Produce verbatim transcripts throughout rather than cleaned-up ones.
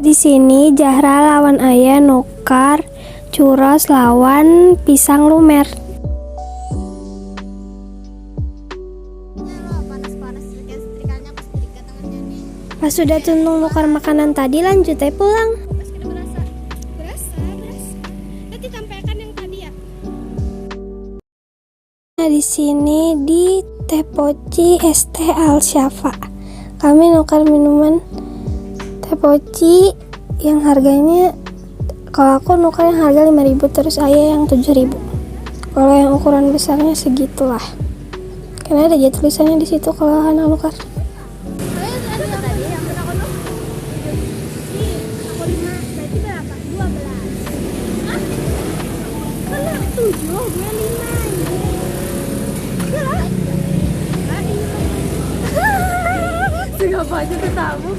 Di sini Zahra lawan Ayah nukar churros lawan pisang lumer. Pas sudah tuntung nukar makanan tadi, lanjut ai pulang. Nah, di sini di Teh Poci S T Al Syafa. Kami nukar minuman Teh Poci yang harganya, kalau aku nukar yang harga lima ribu, terus Ayah yang tujuh ribu. Kalau yang ukuran besarnya segitulah. Karena ada aja tulisannya di situ kalau anak nukar. Kalian ada yang tadi yang pernah kono? Ih, aku lima, berarti berapa? Dua belas. Hah? Kena tujuh, gue lima, anjir. Iya lah. Ah, iya. Siapa aja ketamu?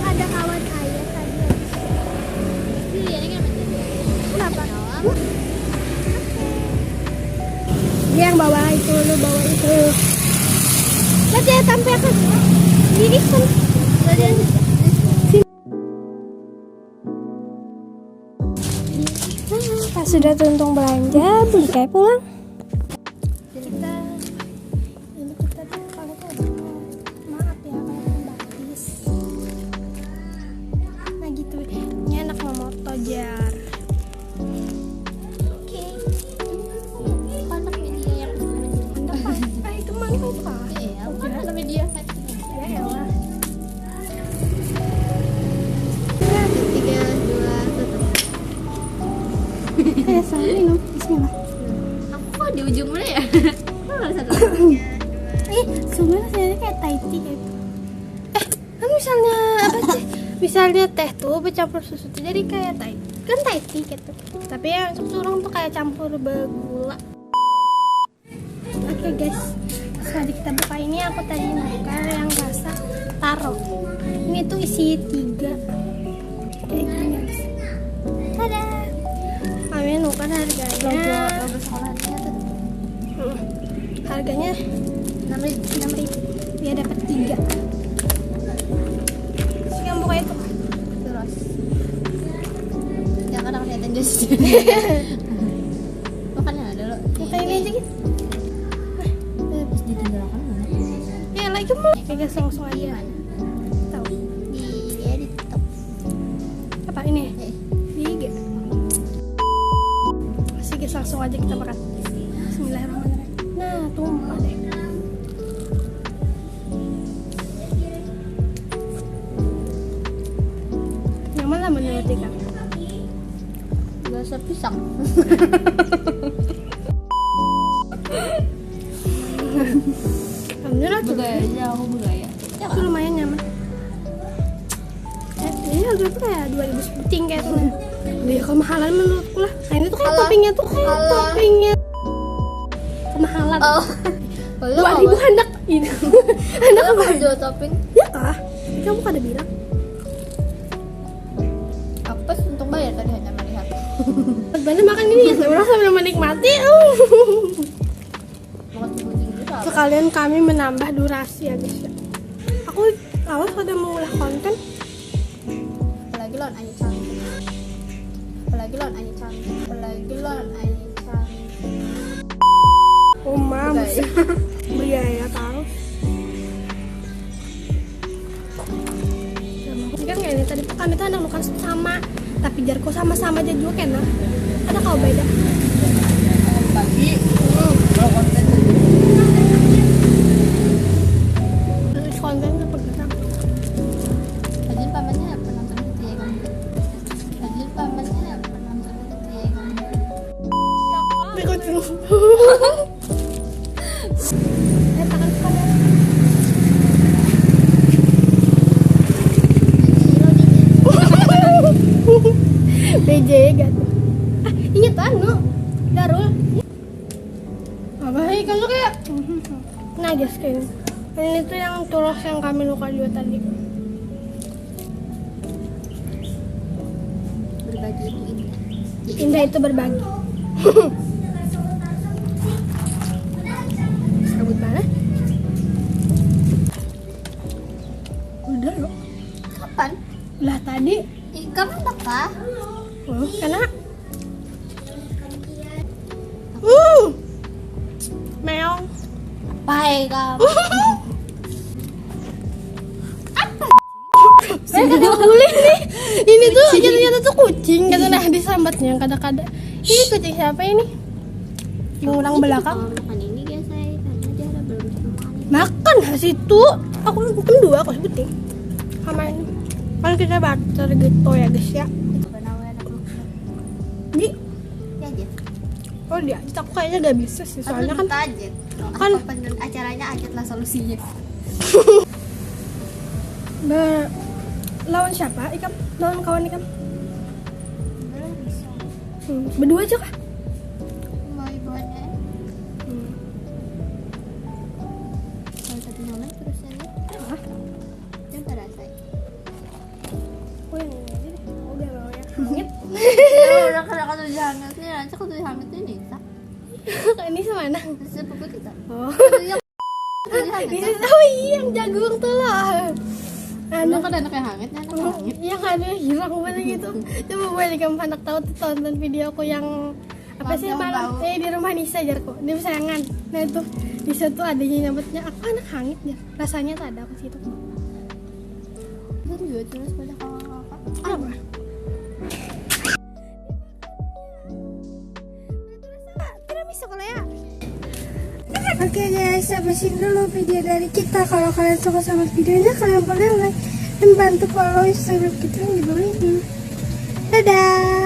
Ada kawan Ayah tadi habis. Iya, ini kan macam kenapa? Dia yang bawa itu, lu bawa itu. Lihat ya, sampai aku. Ini kan. Pas sudah tuntung belanja, beli kayak pulang. Kita, ini kita tuh, kalau tuh ada, maaf ya, kalau tuh batis. Nah gitu, ini anak memoto, jar. Oke. Kontak media yang anak apa? Eh, itu mana itu, ah? Iya, apa kontak media? Ya elah. Tiga, dua, satu. Kayak salah nih, loh. Bismillah. Aku kok di ujung mana ya? Kok ada satu lagi? Ih, sebenarnya saya kayak Thai tea gitu. Eh, kan misalnya apa sih? Misalnya teh tuh bercampur susu tuh jadi kayak Thai. Kan Thai tea gitu. Tapi yang untuk orang tuh kayak campur begula. Oke guys, setelah kita buka ini, aku tadi nukar yang rasa taro. Ini tuh isi tiga. Kayak gini guys. Tada. Kami nukar harganya. Logo, logo sekolahnya tuh. Hmm. Harganya enam ribu, enam ribu. Dia dapat tiga. Terus yang buka itu. Terus. Jangan kelihatan jus. Makan yang ada lo. Makan ini aja gitu. Terus ditinggalkan mana? Ya lagi mau. Pegang langsung aja. Tahu. Di dia di TikTok. Apa ini? Eh. Di I G. Masih guys, langsung aja kita makan. Bismillahirrahmanirrahim. Nah, tumpah deh. Nyaman lah menurut Ika. Rasa pisang. Bener tuh. Begaya aja, aku begaya. Itu lumayan nyaman. Eh, ini harga tuh kayak dua ribu sebuting kayak tuh. Iya, kemahalan menurutku lah. Nah, ini tuh kayak toppingnya tuh kayak toppingnya kemahalan. Oh. Dua ribu hendak ini. Hendak apa? Dua topping. Ya kah? Kamu kada bilang. Aku pas untung bayar tadi hanya melihat. Bener makan ini ya, saya merasa benar menikmati. Makan sebuting juga. Sekalian kami menambah durasi ya guys ya. Aku awas pada mengulah konten. Apalagi lawan Ayu cantik. Apalagi lawan Ayu cantik. Apalagi lawan Ayu cantik. Oh mam, biaya tahu. Kan kayak ini tadi kami tuh anak nukar sama, tapi jarku sama-sama aja juga kena. Ada kau beda. Bagi. Hmm. Kalau konten tuh. Terus konten tuh pegang. Tadi pamannya penonton itu ya kan. Tadi pamannya penonton itu ya kan. Berikut. B J gak tuh. Ah, inget anu, Darul. Apa sih kalau kayak? Nah, guys, kayak ini tuh yang churros yang kami nukar juga tadi. Berbagi itu indah. Indah itu berbagi. Sebut mana? Hmm, kena. Hmm. Meong. Pai kau. Apa? Saya kena bully nih. Ini tuh nyata-nyata tuh kucing gitu, nah, disambatnya kada-kada. Ini kucing siapa ini? Yang orang belakang. Kalau makan ini guys, saya karena dia ada belum semua nih. Makan lah situ. Aku pun dua aku sebutin. Sama ini. Kan kita barter gitu ya guys ya. Itu kan awalnya aku Di ya aja. Oh, dia aku kayaknya gak bisa sih, soalnya kan Aku aja. kan- Apa pun acaranya aja lah solusinya. Be- lawan siapa ikam? Lawan kawan ikam? Belum bisa. Hmm, berdua aja kah? Mau ibuannya. Hmm. Kalau satu nyaman terus aja. Apa? Jangan rasa. Aku yang ini aja deh. Aku udah mau yang hangit. Kalau udah kena kata jahangatnya, aja kata jahangatnya nih. Ini semana? Sepupu kita. Oh. Yang kata jahangat. Ini tahu iya yang jagung tuh loh. Anu Emang ada anak yang hangit, anak yang hangit. Iya kan, ya, hilang banget gitu. Coba boleh kamu anak tahu tuh, tonton video aku yang apa sih, Malam malam tahu. Eh, di rumah Nisa, jarku, di Pesayangan. Nah itu, Nisa tuh adanya nyebutnya aku anak hangit ya, rasanya tuh ada aku situ. Kan juga terus pada kakak-kakak. Apa? Tiramisu kalau ya. Oke guys, sampai sini dulu video dari kita. Kalau kalian suka sama videonya, kalian boleh like dan bantu follow Instagram kita yang di bawah ini. Dadah.